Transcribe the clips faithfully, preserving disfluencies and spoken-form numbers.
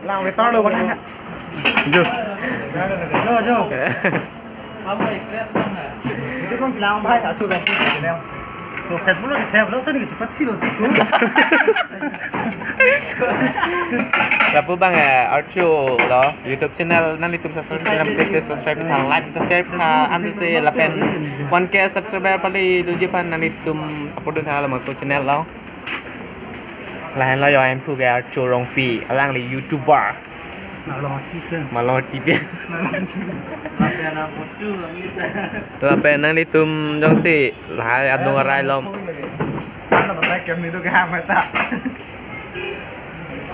Lang retar lo bang. Jo. Jo, jo. Itu kan bilang baik, aku sudah sih, channel. Lo Facebook lo di-tap lo, tadi cepat sih lo, sih. Lapu bang, eh, Archo lo, YouTube channel nanglitum subscribe, nanglitum subscribe, tha like, tha share, tha anse lapen one K subscriber pali doji aphan nanglitum support dun tha labangso channel lo. Lahenlo yo, amen pu ke Archo Rongpi, alangli YouTuber. Malong tipe. Malong tipe. Malong tipe. Lapen nangtum jongsi lahai adung arai lom. Ano ba kem ni do ke ham ta.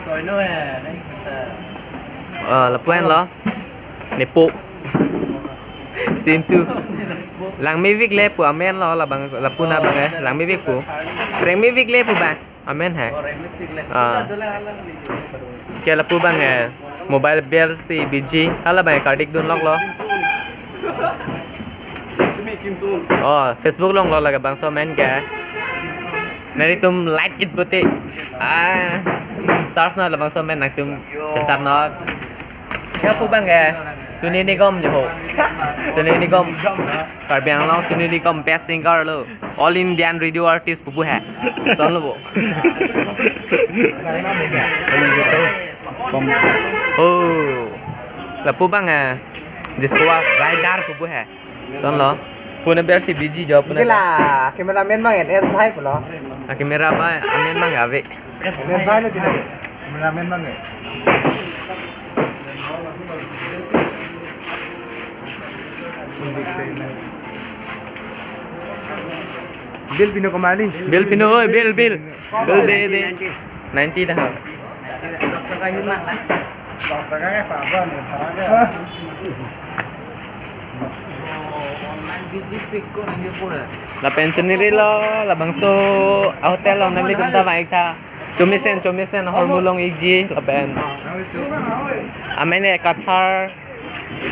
Soi no eh, nai kita. Oh, lapu-an lo. Nepo. Sintu. Langmevik le pu amen lo, labang lapu na bang eh. Langmevik pu. Rengmevik le pu bang. Amen hai. Ah. Ke lapu bang eh. Mobile bial si busy. Hala bang eh, kardik dun lok lo. Oh, Facebook along lo labangso amen ke. Nanglitum like it bote. Ah. Search no labangso amen nangtum chat chat no. Ke lapu bang eh. Suni Nigam jo ho. Suni Nigam. Karbi Anglong Suni Nigam best singer lo. All Indian radio artist pupu hai. Son lo bo. Oh. Lapu bang eh. Disco Rider pupu hai. Son lo. Phone bial si busy jo phone. Kila, cameraman bang N S bhai pulo. Ah, camera bhai, amen bang ave. N S bhai lo tina. Cameraman bang eh. Bill pino kemali. Bill pino, oi, bill, bill. Bill de, de. Ninety dah. Lapen sendiri lo, labangso a hotel lo, nanglitum ta bang ik tha. Chomisen, chomisen, hormu long ikji, lapen. Amen eh, Kathar.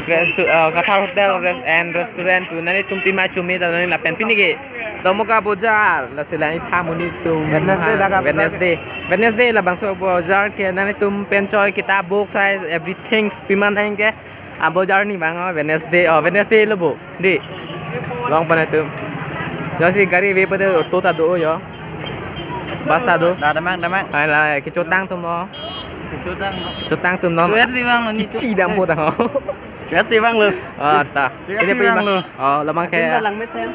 Restu-, uh, Kathar Hotel Res-, and Restaurant pu nanglitum pima chumi ta nangli lapen pini ke Domoka Bojar, lasi lang ik tha monit atum. Wednesday ha, dak apa Wednesday. Wednesday labangso bojar ke nanglitum pen choi kita book size everything pima nang ke. Ah, bojar ni bang, oh, Wednesday, oh, Wednesday lo bo. Di. Long pon atum. Jongsi gari ave pade auto ta do yo. Bus ta do. Da damang, damang. Ai la, kechotang atum lo. Kechotang lo. Chotang atum lo. Cuet si bang lo ni. Kichi dampo tang ho. Cuet si bang lo. Ah, ta. Cuet si bang lo. Oh, labang ke. Atum ta langmesen.